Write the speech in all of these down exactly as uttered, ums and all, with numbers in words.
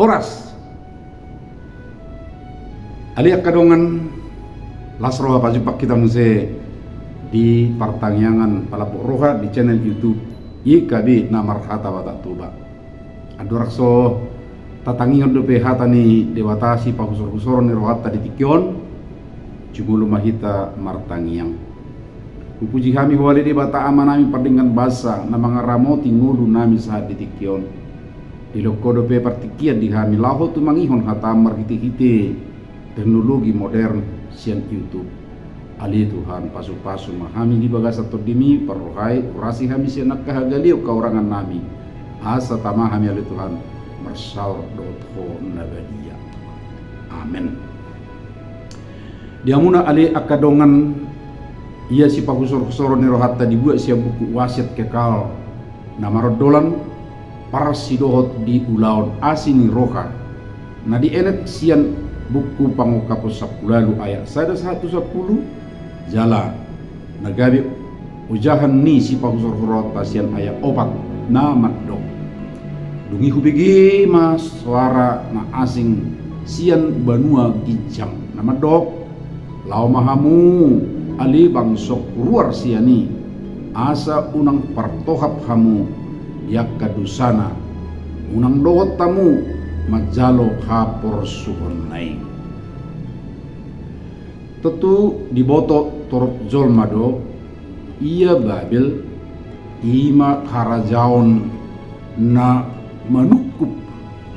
Horas. Ale angka dongan, las roha pajumpang hita muse di partangiangan Palambok Roha di channel YouTube Y K B na marhata Batak Toba. Andorang so tatangihon dope hata ni Debata sipahusorhusoron ni rohanta di tingki on, jumolo ma hita martangiang. Hupuji hami Ho ale Debata Amanami pardenggan basa na mangaramoti ngolunami sahat di tingki on. Dilehon Ho dope partingkian di hami laho tumangihon hataM marhitehite teknologi modern sian YouTube. Ale Tuhan, pasupasu ma hami di bagasan TondiMi, parrohai, urasi hami sian angka hagaleon haurangannami, asa tama hami ale Tuhan marsaor dohot Ho na badia. Amen. Di hamuna ale angka dongan, ia sipahusorhusoron ni rohanta dibuat sian buku Wasiat Kekal na marondolan, parsidohot di ulaon asi ni roha, na dienet sian buku Pangungkapon sampulu ualu ayat sada sahat tu sampulu, jala na gabe ojahan ni sipahusorhusoronta sian ayat opat na mandok: Dung i hubege ma soara na asing sian banua ginjang na mandok: Laho ma hamu, ale bangsongku, ruar sian i, asa unang partohap hamu di angka dosana, unang dohot hamu manjalo haporsuhonna i. Tontu diboto torop jolma do, ia Babel i ma harajaon na manungkup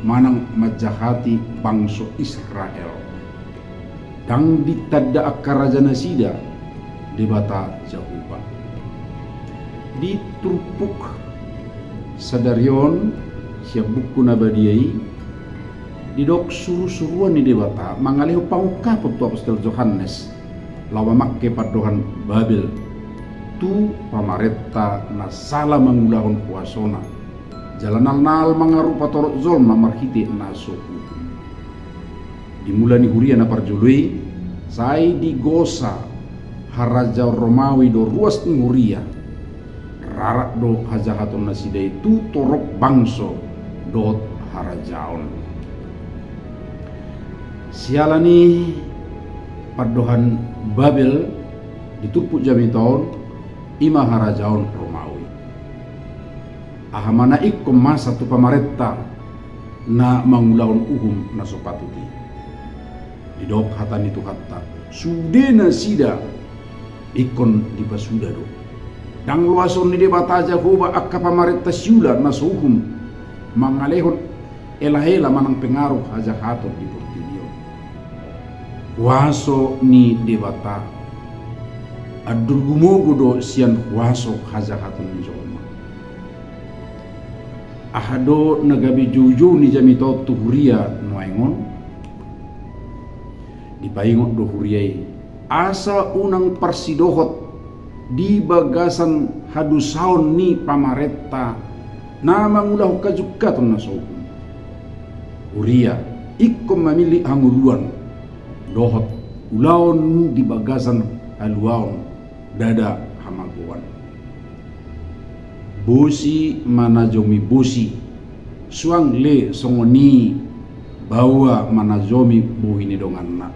manang manjahati bangso Israel. Ndang ditanda angka raja nasida Debata Jahowa. Di turpuk sadari on sian buku na badia i, didok surusuruan ni Debata mangalehon pangungkapon tu apostel Johannes laho mamangke pandohan Babel tu pamarenta na sala mangulahon huasona, jala nalnal mangarupa torop jolma marhite na so uhum. Di mula ni huria na parjolo i, sai digosa harajaon Romawi do ruas ni huria. Rarat do hajahaton nasida i tu torop bangso dohot harajaon. Siala ni pandohan Babel di turpuk jamita on, i ma harajaon Romawi. Aha ma na ingkon masa tu pamarenta na mangulahon uhum na so patut i? Didok hata ni Tuhanta, sude nasida ingkon dipasuda do. Ndang loason ni Debata Jahowa angka pamarenta siula na so uhum mangalehon elaela manang pengaruh hajahaton di portibi on. Huaso ni Debata andul gumogo do sian huaso hajahaton ni jolma. Aha do na gabe joujou ni jamita on tu huria nuaeng on? Dipaingot do huria i asa unang parsidohot di bagasan hadosaon ni pamarenta na mangulahon hajungkaton na so uhum. Huria ingkon mamillit hangoluan dohot ulaon di bagasan haluaon, ndada hamagoan. Bosi manajomi bosi, suang le songon i baoa manajomi bohi ni donganna,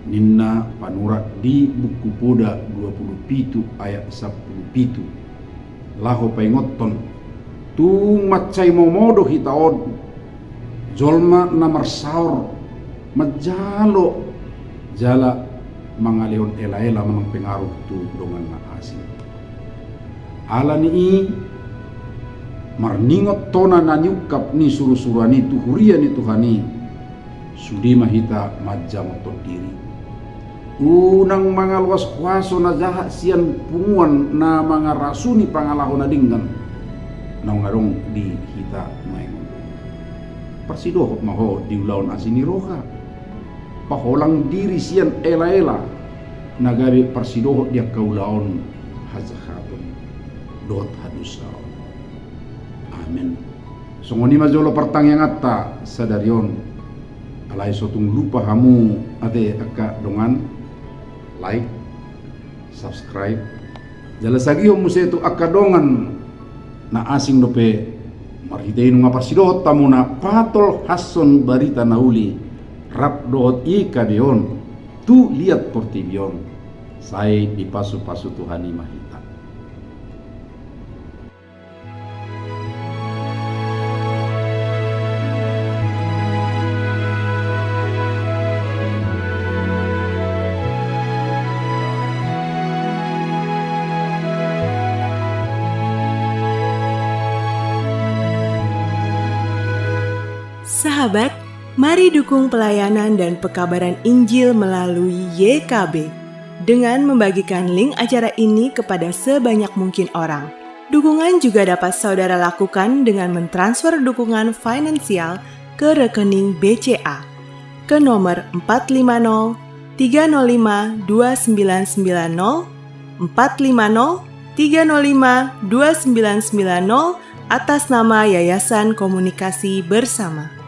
ninna panurat di Buku Poda dua pulu pitu ayat sampulu pitu. Laho paingothon, tung mansai momo do hita on jolma na marsaor manjalo jala mangalehon elaela manang pengaruh tu dongan na asing. Ala ni i, marningot tona na niungkap ni surusuruan i tu huria ni Tuhan i, sude ma hita manjamothon diri. Unang mangaloas huaso na jahat sian punguan na mangarasuni pangalaho na denggan naung adong di hita nuaeng on. Parsidohot ma ho di ulaon asi ni roha. Paholang diri sian elaela na gabe parsidohot di angka ulaon hajahaton dohot hadosaon. Amen. Songon i ma jolo partangianganta sadari on. Alai so tung lupa hamu ate angka dongan, like, subscribe, jala sagihon muse tu angka dongan na asing dope Marhite i nunga parsidohot hamuna patolhashon barita na uli rap dohot Y K B on tu liat portibi on, sai dipasupasu Tuhan i ma hita. Sahabat, mari dukung pelayanan dan pekabaran Injil melalui Y K B dengan membagikan link acara ini kepada sebanyak mungkin orang. Dukungan juga dapat saudara lakukan dengan mentransfer dukungan finansial ke rekening B C A ke nomor empat lima nol tiga nol lima dua sembilan sembilan nol, empat lima nol tiga nol lima dua sembilan sembilan nol, atas nama Yayasan Komunikasi Bersama.